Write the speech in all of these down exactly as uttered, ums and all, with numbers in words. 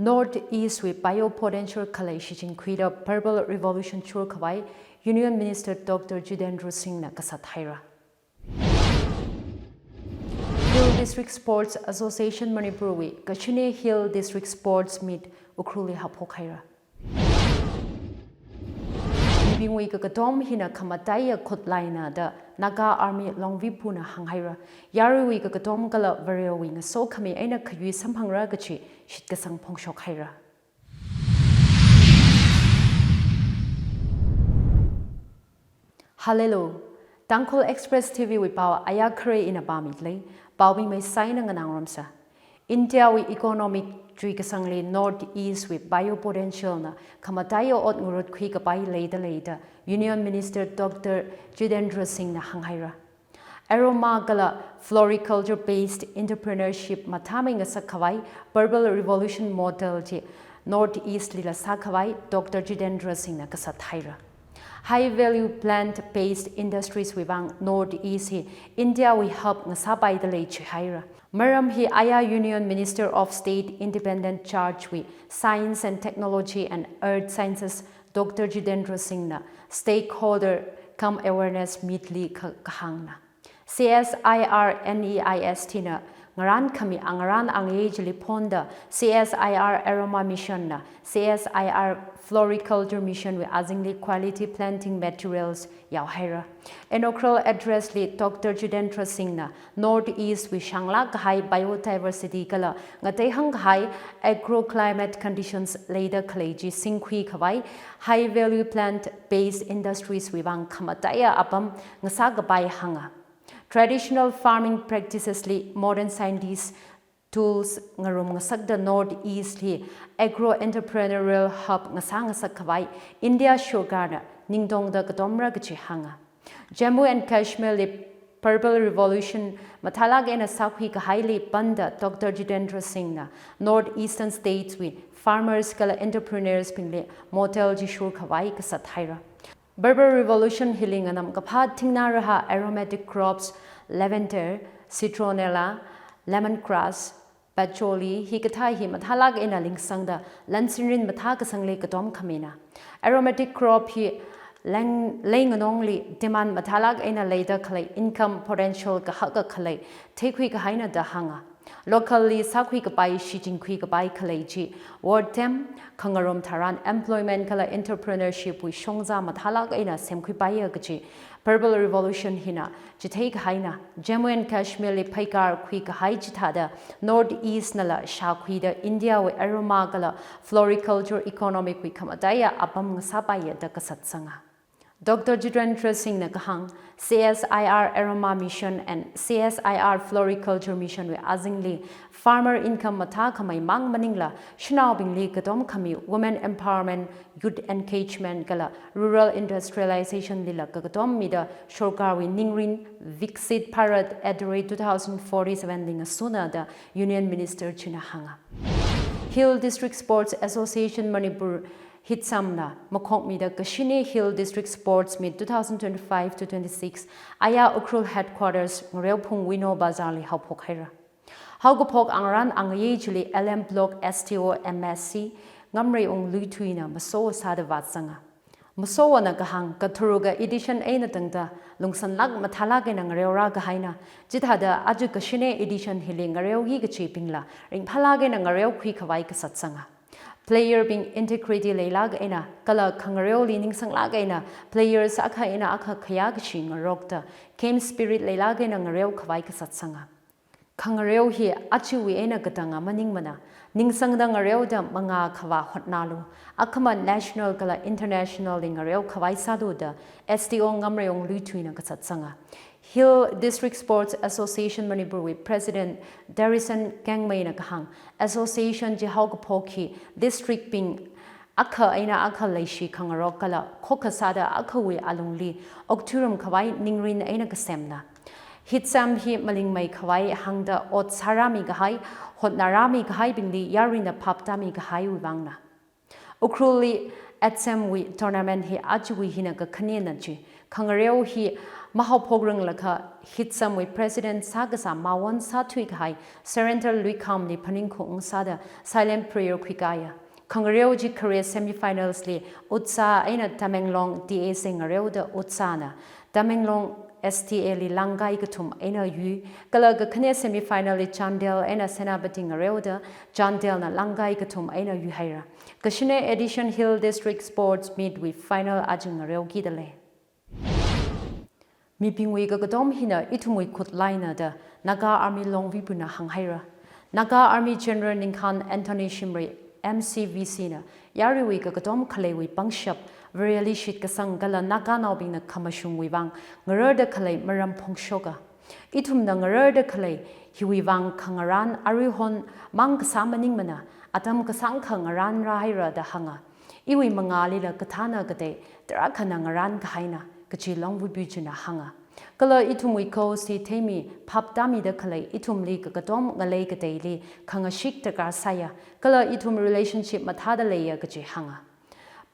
North East wui biopotential khalei shichin khuida Purple Revolution shurkhavai Union Minister Doctor Jitendra Singh na kasat haira. Hill District Sports Association Manipur wui kashine Hill District Sports Meet Ukhrul li haophok haira. Mibingwui kakatom hina khamataiya khutlaina da Naga Army Longvipu na hāng haira. Yaruiwui kakatom kala Varewui ngasokhami eina khayui samphangra kachi shitkasang phongshok haira. Hallelujah. Tangkhul Express T V wui pao aya khare ina pāmi lei, paobing mei saina nganāngarumsa. India wui economic chuikasangli North East wui biopotential na khamataiya ot ngarut khuikapai leida leida Union Minister Doctor Jitendra Singh na hāng haira. Aroma kala floriculture based entrepreneurship mathāmei ngasakkhavai Purple Revolution model chi North East lila sākhavai Doctor Jitendra Singh na kasat haira. High value plant based industries wui vang North East hi India wui hub ngasāpaida lei chi haira. Maram hi aya Union Minister of State Independent Charge wui Science and Technology and Earth Sciences Doctor Jitendra Singh na stakeholder cum awareness meet li ka-, kahāngna. C S I R NEIST na ngarān khami angarān angayei chili phonda C S I R Aroma Mission na C S I R Floriculture Mission wui azingli quality planting materials yao haira. Inaugural address li Doctor Jitendra Singh na North East wui shānglāk kahai biodiversity kala ngateihāng kahai agroclimate conditions leida khalei chi singkhuikhavai high value plant based industries wui vang khamataiya apam ngasākapai hānga. Traditional farming practices li modern scientist tools ngarum ngasakda North East hi agro entrepreneurial hub ngasā ngasakkhavai India sorkarna ningtongda katomra kachi hānga. Jammu and Kashmir li Purple Revolution mathālāk eina sākhuikahaili panda Doctor Jitendra Singh na North Eastern states wui farmers kala entrepreneurs bingli model chi shurkhavai kasat haira. Purple Revolution hili nganamkaphā thingnā rahā aromatic crops, lavender, citronella, lemongrass, patchouli hikathā hi mathālāk eina lingsangda lansinrin mathā kasangli katom khamina. Aromatic crop hi leng-, leinganongli demand mathālāk eina leida khalei income potential kahaka khalei theikhui kahaina da hānga. Local li sākhuikapai, shichinkhuikapai khalei chi work them, khangarum tharan employment kala entrepreneurship wui shongza mathālāk eina semkhuipaiya kachi Purple Revolution hina chithei kahaina. Jammu and Kashmir li pheikar khuikahai chithāda North East nala shākhuida India wui aroma kala floriculture economic wui khamataiya apam ngasāpaiya da kasatsanga. Doctor Jitendra Singh na kahāng, C S I R Aroma Mission and C S I R Floriculture Mission wui azingli farmer income mathākhamei mang maningla shanaobingli katom khami women empowerment, youth engagement kala rural industrialization lila kakatom mida sorkarwui ningrin Viksit Bharat at the rate two thousand forty-seven li ngasuna da Union Minister china hānga. Hill District Sports Association Manipur HIDSAM na makhokmida kashine Hill District Sports Meet two thousand twenty-five to twenty-six aya Ukhrul Headquarters Ngareophung Wino Bazar li haophok haira. Haokaphok angarān angayei chili L M Block S T O M S C Ngamreiung Luithuina maso sāda vāzanga. Masona kahāng katharuka edition eina tangda lungsanlāk mathālāk eina ngareorā kahaina. Chithāda aja kashine edition hili ngareoki kachibingla ringphālāk eina ngareokhui khavai kasatsanga. Player bing integrity leilāk eina kala khangareoli ningsanglāk eina players akha eina akha khayā kashi ngarokta game spirit leilāk eina ngareo khavai kasatsanga. Khangareo hi ajawui eina katanga maningmana, ningsangda ngareoda mangā khavā hotnālu, akhama national kala international li ngareo khavai sālu da S T O Ngamreiung Luithuina kasatsanga. Hill District Sports Association Manipur wui President Darrison Kengmei na kahāng, association chi haokaphok hi district bing akha eina akha leishi khangarok kala khokha sāda akhawui alungli okthuirum khavai ningrin eina kasemna. HIDSAM hi malingmei khavai hāngda ot sārāmi kahai, hotnārāmi kahaibingli yaruina phap tāmi kahaiwui vangna. Ukhrulli HIDSAM wui tournament hi ajawui hina kakhanena chi. Khangareo hi mahaophokranglakha Hitsamwui President sākasā Mawon sāthuikahai surrender luikhamli phaningkhaung sāda silent prayer khuikaya. Khangareo chi khare semifinals li Utsa eina Tamenglong T S A ngareoda Utsana Tamenglong S T A li langkai kathum eina yui, kala kakhane semifinal li Chandel eina Senapati ngareoda Chandelna langkai kathum eina yuihaira. Kashine Edition Hill District Sports Meet wui final aja ngareokida lei. Mibingwui kakatom hina ithumwui khutlaina da Naga Army Longvibuna hānghaira. Naga Army General ningkhān Anthony Shimray M C V C na yaruiwui kakatom khaleiwui pangshap, Vareli shitkasang kala Naganaobingna khamashungwui vang ngararda khalei maram phongshoka. Ithumna ngararda khalei hiwui vang khangarān aruihon mang kasā maningmana, atam kasāngkha ngarān rāhaira da hānga. Iwui mangālila kathāna katei tarākhana ngarān kahaina, kachi Longvibu china hānga. Kala ithumwui course hi theimi phap tāmida khalei ithumli kakatom ngalei kateili khangashik darkar sāya, kala ithum relationship mathāda leiya kachi hānga.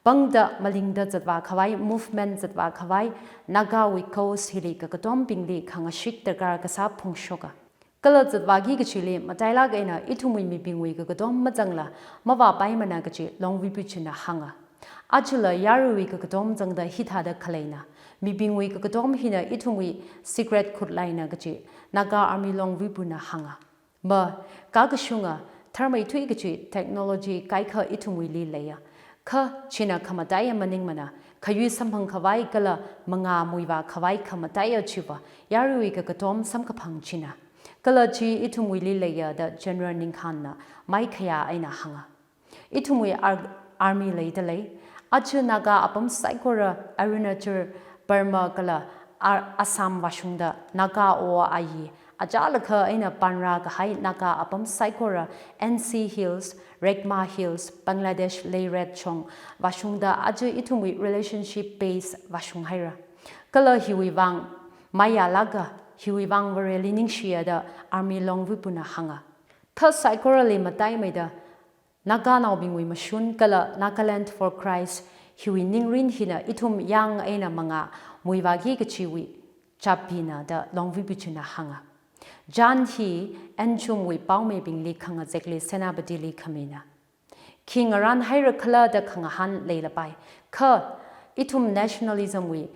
Pangda malingda zatvā khavai, movement zatvā khavai, Nagawui course hili kakatombingli khangashik darkar kasā phongshoka. Kala zatvāki kachili matailāk eina ithumwui mibingwui kakatom mazangla mavāpaimana kachi Longvibu china hānga. Ajala yaruiwui kakatom zangda hithāda khaleina. Mibingwui kakatom hina ithumwui secret khutlaina kachi Naga Army Longvibuna hānga. Ma, kakashunga, tharmeithui kachi technology kaikha ithumwuili leiya. Kha china khamataiya maningmana, khayui samphang khavai kala mangā muivā khavai khamataiya chiva, yaruiwui kakatom samkaphang china. Kala chi ithumwuili leiya da General ningkhānna maikhayā eina hānga. Ithumwui ar-, army leida lei. Aja Naga apam saikora Arunachal, Burma kala ar-, Assam vāshungda Naga awo ayi, achālakha eina panrā kahai Naga apam saikora N C Hills, Rekma Hills, Bangladesh Leiretchong vāshungda aja ithumwui relationship base vāshunghaira. Kala hiwui vang mayālāka, hiwui vang Vareli ningshiya da Army Longvibuna hānga. Kha saikorali mataimeida Naganaobingwui mashun kala Nagaland for Christ hiwui ningrin hina ithum yang eina mangā muivāki kachiwui chapbina da Longvibu china hānga. Jan hi Anchumwui paomeibingli khangazekli Senapatili khamina. Khi ngarānhaira khala da khangahān leilapai. Kha ithum nationalism wui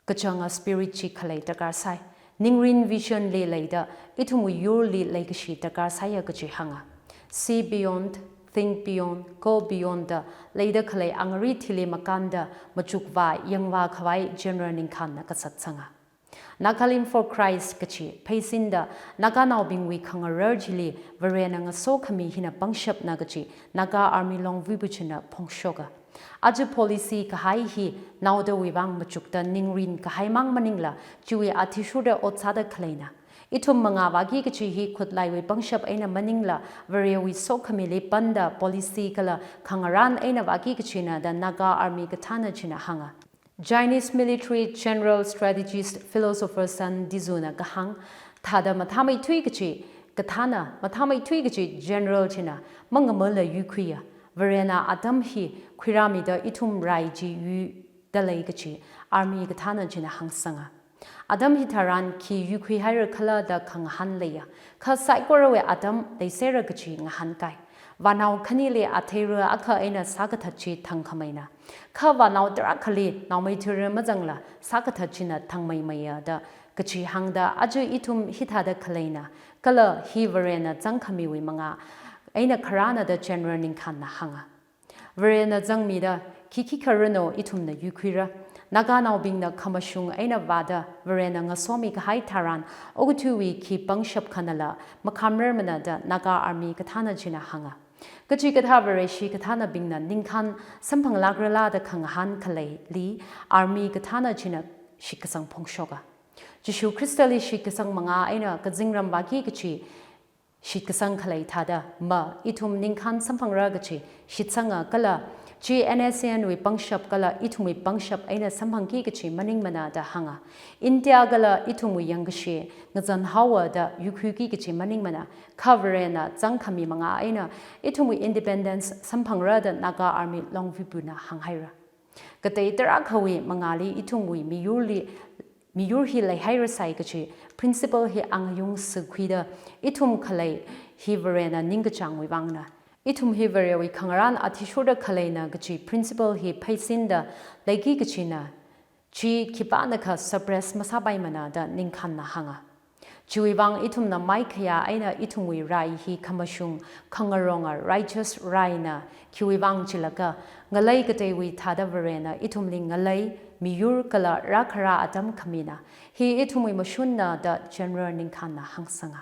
kachanga spirit chi khalei darkar sai. Ningrin vision li leida, ithumwui yurli leikashi darkar saiya kachi hānga. See beyond, think beyond, go beyond da leida khalei angari thili makānda machukvā yangvā khavai General ningkhānna kasatsanga. Nagalim for Christ kachi pheisinda Naganaobingwui khangarar chili Varena ngasokhami hina pangshapna kachi Naga Army Longvibu china phongshoka. Aja policy kahai hi naodawui vang machukta ningrin kahai mang maningla, chiwui athishurda ot sāda khaleina. Ithum mangāvāki kachi hi khutlaiwui pangshap eina maningla, Varewui sokhamili panda policy kala khangarān eina vāki kachina da Naga Army kathāna china hānga. Chinese military general strategist philosopher Sun Tzu na kahāng, thāda mathāmeithui kachi, kathāna mathāmeithui kachi general china mangamala yuikhuiya, Varena atam hi khuirāmida ithum rai chi yuida lei kachi army kathāna china hāngsanga. Atam hitharan khi yuikhuihaira khala da khangahān leiya, kha saikorawui atam leiserra kachi ngahānkai. Vānao khanili atheira akha eina sākathat chi thangkhameina. Kha vānao tarākhali naomeithuira mazangla sākathat china thangmeimeiya da kachi hāngda aja ithum hithāda khaleina, kala hi Varena zangkhamiwui mangā eina kharāna da General ningkhānna hānga. Varena zangmida khikhi kharano ithumna yuikhuira. Naganaobingna khamashung eina vāda Varena ngasomi kahai tharan okathuiwui khi pangshap khanala makhamrarmana da Naga Army kathāna china hānga. Kachikathā Vareshi kathānabingna ningkhān samphanglākrala da khangahān khaleili army kathāna china shitkasang phongshoka. Jishu Khristali shitkasang mangā eina kazingram vāki kachi shitkasang khalei thāda ma ithum ningkhān samphangra kachi shitsanga kala chi N S C N wui pangshap kala ithumwui pangshap eina samphangki kachi maningmana da hānga. India kala ithumwui yangkashi ngazanhaowa da yuikhuiki kachi maningmana, kha Varena zangkhami mangā eina ithumwui independence samphangra da Naga Army Longvibuna hānghaira. Katei tarākhawui mangāli ithumwui miyurli miyur hi leihairasai kachi principle hi angayung sākhuida ithum khalei hi Varena ningkachāngwui vangna. Ithum hi Varewui khangarān athishurda khaleina kachi principle hi pheisinda leiki kachina, chi khipānakha suppress masāpaimana da Ningkhanna hānga. Chiwui vang ithumna maikhayā eina ithumwui rai hi khamashung khangaronga righteous raina, khiwui vang chilakha ngalei kateiwui thāda Varena ithumli ngalei, miyur kala rākhara atam khamina. Hi ithumwui mashunna da General Ningkhanna hāngsanga.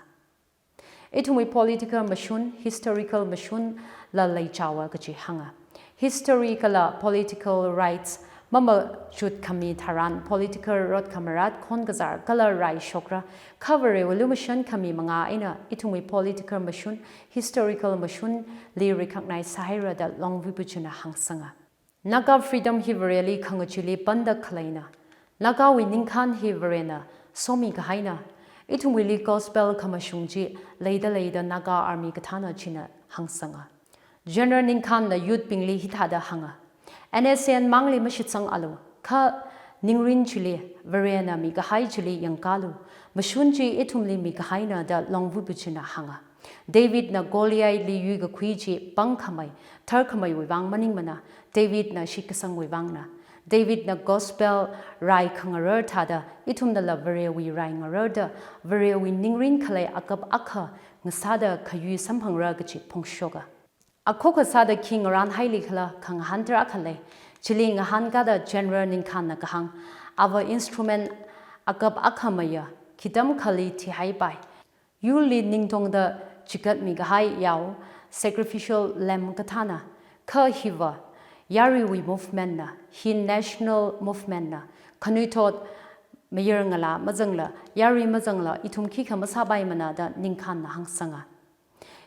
Ithumwui political mashun, historical mashunla leichaowa kachi hānga. History kala political rights mamachut khami tharan political rot khamarat khon kazar kala rai shokra. Kha Varewui lumashan khami manga eina ithumwui political mashun, historical mashunli recognize sāhaira da Longvui Puchuna hāngsanga. Naga freedom hi Vareli khangachili panda khaleina. Nagawui Ningkhan hi Varena somi kahaina. Ithumwuili gospel khamashung chi leida leida Naga army kathāna china hāngsanga. General Ningkhanna youth bingli hithāda hānga. N S C N mangli mashitsang alu, kha ningrin chili, Varena mikahai chili yangkalu. Mashun chi ithumli mikahaina da Longvui Puchuna hānga. Davidna Goliathli yuikakhui chi pangkhamei, tharkhameiwui vang maningmana, Davidna shitkasangwui vangna. Davidna gospel rai khangarar thāda, ithumnala Varewui rai ngararda, Varewui ningrin khalei akap akha ngasāda khayui samphangra kachi phongshoka. Akhokha sāda khi ngarānhaili khala khangahān tarākha lei. Chili ngahānkada General Ningkhanna kahāng, ava instrument akap akhameiya, khitam khali thihaipai. Yurli ningtongda chigatmi kahai yao, sacrificial lamb kathāna, kha hiva, yaruiwui movement na, hi national movement na, khanuithot mayar ngalā mazangla, yarui mazangla, ithum khikha masāpaimana da Ningkhanna hāngsanga.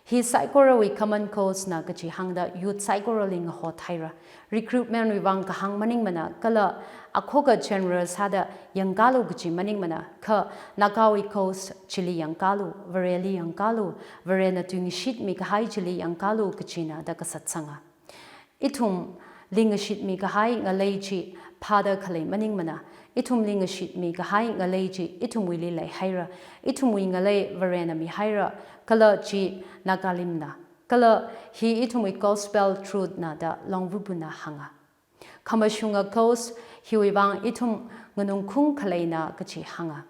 Hi saikorawui common cause na kachi hāngda youth saikorali ngahothaira. Recruitment wui vang kahāng maningmana kala akhoka general sāda yangkalu kachi maningmana, kha Nagawui cause chili yangkalu, Vareli yangkalu, Varena tuingashitmi kahai chili yangkalu kachina da kasatsanga. Ithumli ngashitmi kahai ngalei chi phāda khalei maningmana, ithumli ngashitmi kahai ngalei chi ithumwuili leihaira, ithumwui ngalei Varena mihaira, kala chi Nagalimna, kala hi ithumwui gospel truth na da Longvui Puna hānga. Khamashunga cause hiwui vang ithum nganungkhung khaleina kachi hānga.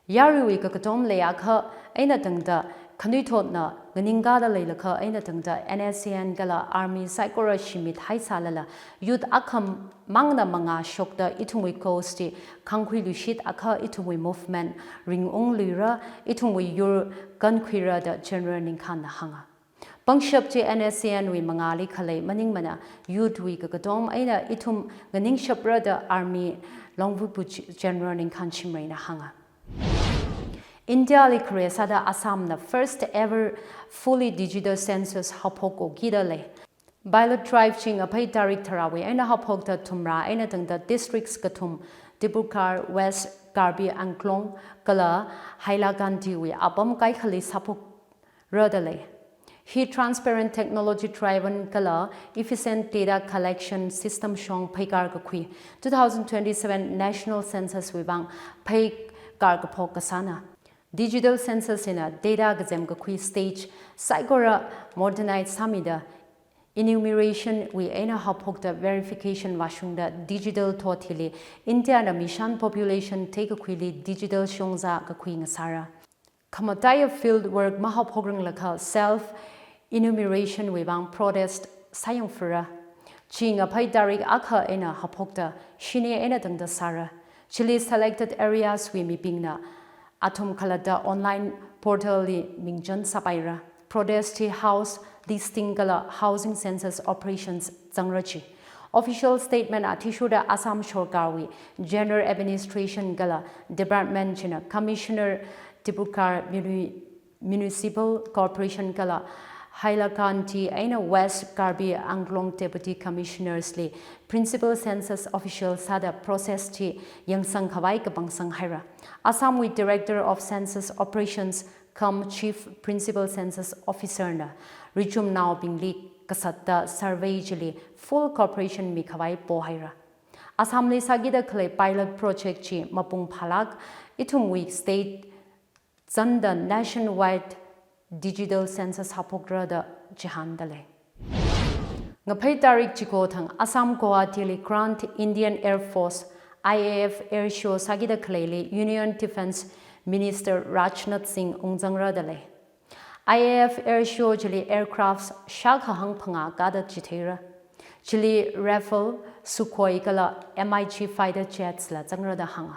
Yaruiwui kakatom leiakha eina tangda khanuithotna nganingkada leilakha eina tangda N S C N kala army saikora shimit haisālala youth akhamangna mangā shokda ithumwui cause chi khangkhuiluishit akha ithumwui movement ringungluira, ithumwui yur kankhuira da General Ningkhanna hānga. Pangshap chi N S C N wui mangāli khalei maningmana, youth wui kakatom eina ithum nganingshapra da army Longvui Pu General Ningkhan Shimrayna hānga. India li khare sāda Assam na first ever fully digital census haophok okida lei. Pilot drive chi Ngaphei tarik tharāwui eina haophokta thumrā eina tangda districts kathum, Dibrugarh, West Karbi Anglong kala Hailakandi wui apam kaikhali sāphok rada lei. Hi transparent, technology driven kala efficient data collection system shong pheikar kakhui two thousand twenty-seven national census wui vang pheikar kaphok kasāna. Digital census hina data kazem kakhui stage saikora modernize sāmida enumeration wui eina haophokta verification vāshungda digital thot hili India na mishan population theikakhuili digital shongza kakhui ngasāra. Khamataiya field work mahaophokranglakha self enumeration wui vang protest sāyangfura. Chi Ngaphei tarik akha eina haophokta shini eina tangda sāra. Chili selected areas wui mibingna athum khalatta online portal li mingchon sāpaira. Protest hi house listing kala housing census operations zangra chi. Official statement athishurda Assam sorkarwui General Administration kala Department china Commissioner Dibrugarh Muni-, Municipal Corporation kala Hailakandi eina West Karbi Anglong Deputy Commissioners li Principal Census Official sāda process chi yangsang khavai kapangsang haira. Assam wui Director of Census Operations cum Chief Principal Census Officer na richumnaobingli kasatta survey chili full cooperation mikhavai pohaira. Assam li sākida khalei pilot project chi mapung phālāk ithumwui state zangda nationwide digital census haophokra da chihānda lei. Ngaphei tarik chiko thang Assam Guwahati li Grand Indian Air Force, I A F, Air Show sākida khaleili Union Defence Minister Rajnath Singh ungzangra da lei. I A F Air Show chili aircrafts shākha hangphangā kāda chitheira. Chili Rafale, Sukhoi kala M I G fighter jets la zangra da hānga.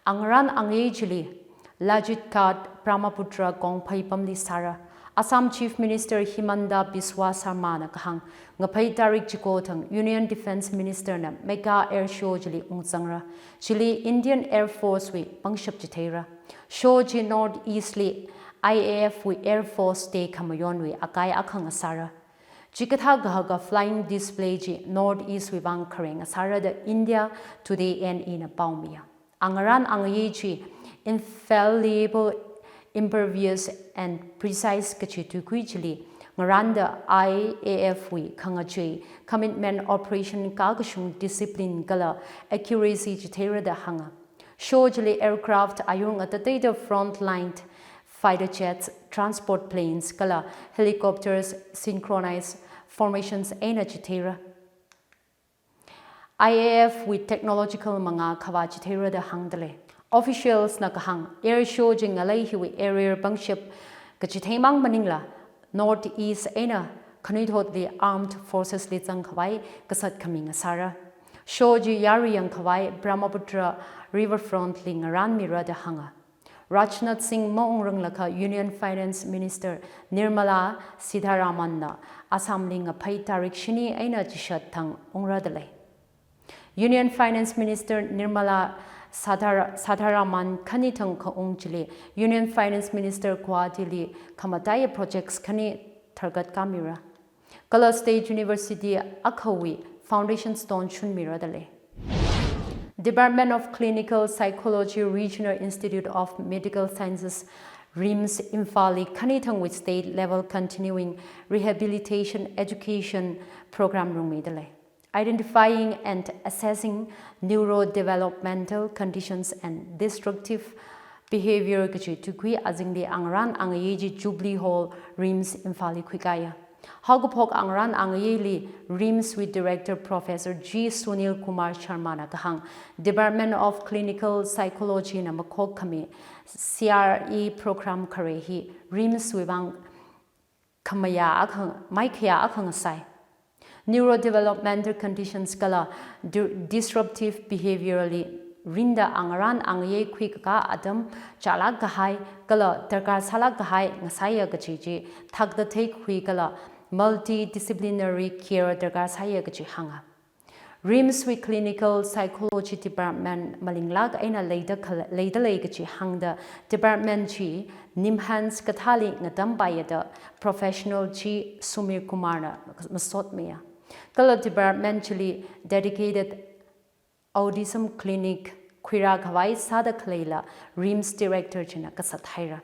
Angarān angayei chili Lachit Ghat Brahmaputra kongphei pamli sāra. Assam Chief Minister Himanta Biswa Sarma na kahāng, ngaphei tarik chiko thang Union Defence Minister na Mega Air Show chili ungzangra. Chili Indian Air Force wui pangshap chitheira. Show chi North East li I A F wui Air Force Day khamayonwui akai akha ngasāra. Chikathā kahaka flying display chi North East wui vang khare ngasāra da India Today N E na paomiya. Angarān angayei chi infallible, impervious and precise kachi tuikui chili ngarānda I A F wui khangachei, commitment, operation kakashung, discipline kala accuracy chitheira da hānga. Show chili aircraft ayur ngatateida frontline fighter jets, transport planes kala helicopters synchronized formations eina chitheira. I A F wui technological mangā khavā chitheira da hāngda lei. Officials na kahāng, air show chi ngalei hiwui aerial pangshap kachitheimang maningla North East eina khanuithotli armed forces li zangkhavai kasat khami ngasāra. Show chi yarui yangkhavai Brahmaputra riverfront li ngarānmira da hānga. Rajnath Singh maungranglakha Union Finance Minister Nirmala Sitharaman na Assam li ngaphei tarik shini eina chishat thang ungra da lei. Union Finance Minister Nirmala Sathar-, Satharaman khani thang khaung chili Union Finance Minister Guwahati li khamataiya projects khani tharkat kāmira. Kala State University akhawui foundation stone shunmira da lei. Department of Clinical Psychology, Regional Institute of Medical Sciences, RIMS, Imphal li khani thangwui state level continuing rehabilitation education program rungmida lei. Identifying and assessing neurodevelopmental conditions and disruptive behavior kachi tuikui azingli angarān angayei chi Jubilee Hall, RIMS, Imphal li khuikāya. Haokaphok angarān angayeili RIMS wui Director Professor G Sunil Kumar Sharma na kahāng, Department of Clinical Psychology na makhok khami C R E program khare hi RIMS wui vang khamayā akha, maikhayā akha ngasai. Neurodevelopmental conditions kala di-, disruptive behavior li rinda angarān angayei khuikakā atam chālāk kahai kala darkar sālāk kahai ngasaiya kachi chi thakta theikhui kala multidisciplinary care darkar sāya kachi hānga. RIMS wui Clinical Psychology Department malinglāk eina leida khal-, leida lei kachi hāngda department chi NIMHANS kathāli ngatampaiya da professional G Sumir Kumar na masotmiya. Kala department chili dedicated autism clinic khuirākhavai sāda khaleila RIMS Director china kasat haira.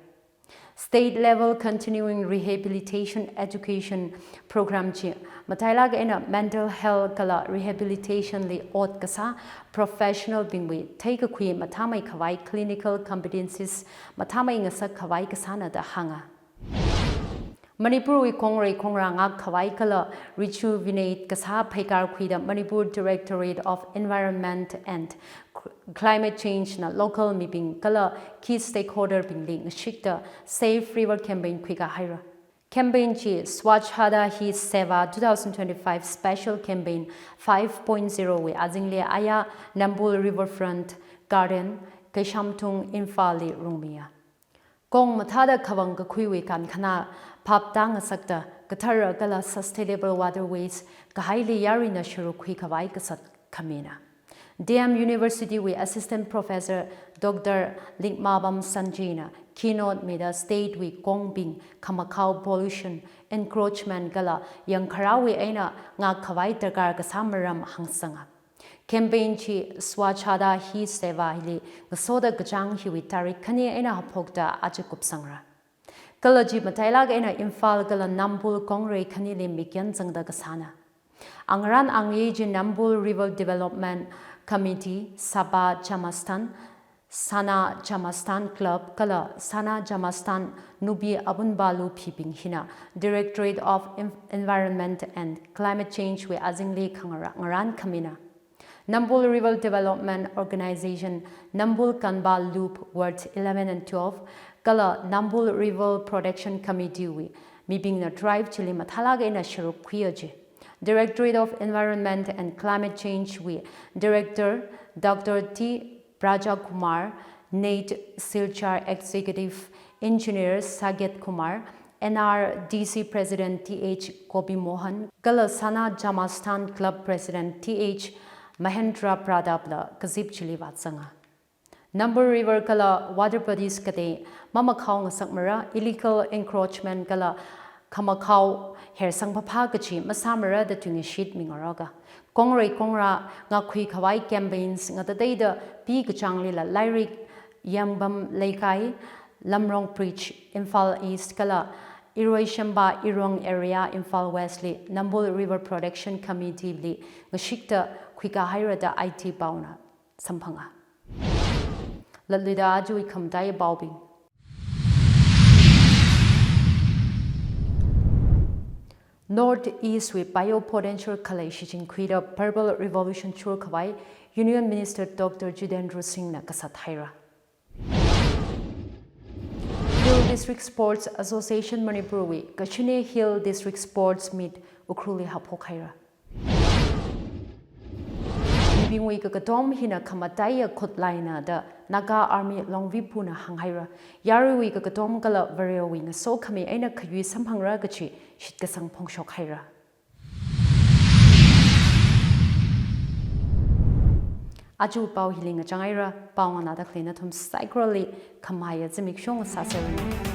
State level continuing rehabilitation education program chi matailāk eina mental health kala rehabilitation li ot kasā professional bingwui theikakhui mathāmeikhavai clinical competencies mathāmei ngasakkhavai kasāna da hānga. Manipur wui khongrei khongra ngākkhavai kala rejuvenate kasā pheikar khuida Manipur Directorate of Environment and Climate Change na local mibing kala key stakeholder bingli ngashikta Save River campaign khuikā haira. Campaign chi Swachhata Hi Seva two thousand twenty-five Special Campaign five point zero wui azingli aya Nambul Riverfront Garden, Keishamthung, Imphal li rungmiya. Kong mathāda khavang kakhuiwui kankhanā phap tāngasakta kathara kala sustainable waterways kahaili yaruina sharuk khuikhavai kasat khamina. D M University wui Assistant Professor Doctor Likmabam Sanjay na keynote mida state wui kongbing khamakhao pollution, encroachment kala yangkharāwui eina ngakkhavai darkar kasā maram hāngsanga. Campaign chi Swachhata Hi Seva hili ngasoda kachāng hiwui tarik khani eina haophokta aja kupsangra. Kala chi matailāk eina Imphal kala Nambul kongrei khanili mikyan zangda kasāna. Angarān angayei chi Nambul River Development Committee, Saba Jamastan, Sana Jamastan Club kala Sana Jamastan Nupi Apunba Lupbing hina Directorate of En- Environment and Climate Change wui azingli khangarā ngarān khamina. Nambul River Development Organization, Nambul Kanba Lup Ward eleven and twelve kala Nambul River Protection Committee wui mibingna drive chili mathālāk eina sharuk khuiya ji. Directorate of Environment and Climate Change wui Director Doctor T Praja Kumar, NEID Silchar Executive Engineer Saket Kumar, N R D C President T H Gopi Mohan, kala Sana Jamastan Club President T H Mahendra Pratap la kazip chili vāzanga. Nambul River kala water bodies katei mamakhao ngasakmara, illegal encroachment kala khamakhao hersang phapha kachi masāmara da tuingashit mingaroka. Kongrei kongrā ngakhui khavai campaigns ngatateida P Kachangli la Lairik, Yangpam Leikai, Lamrong Bridge, Imphal East kala Iroishamba Irong area, Imphal West li Nambul River Protection Committee li ngashikta khuikā haira da I T paona samphanga. Latluida ajawui khamataiya paobing. North East wui biopotential khalei shichin khuida Purple Revolution chur khavai Union Minister Doctor Jitendra Singh na kasat haira. Hill District Sports Association Manipur wui Kashine Hill District Sports Meet Ukhrul li haophok haira. Mibingwui kakatom hina khamataiya khutlaina da Naga Army Longvipu na hāng haira. Yaruiwui kakatom kala Varewui ngasokhami eina khayui samphangra kachi shitkasang phongshok haira. Aja pao hili ngachang haira, pao nganāda khalei nathum saikorali khamahaiya zimiksho sāseranu.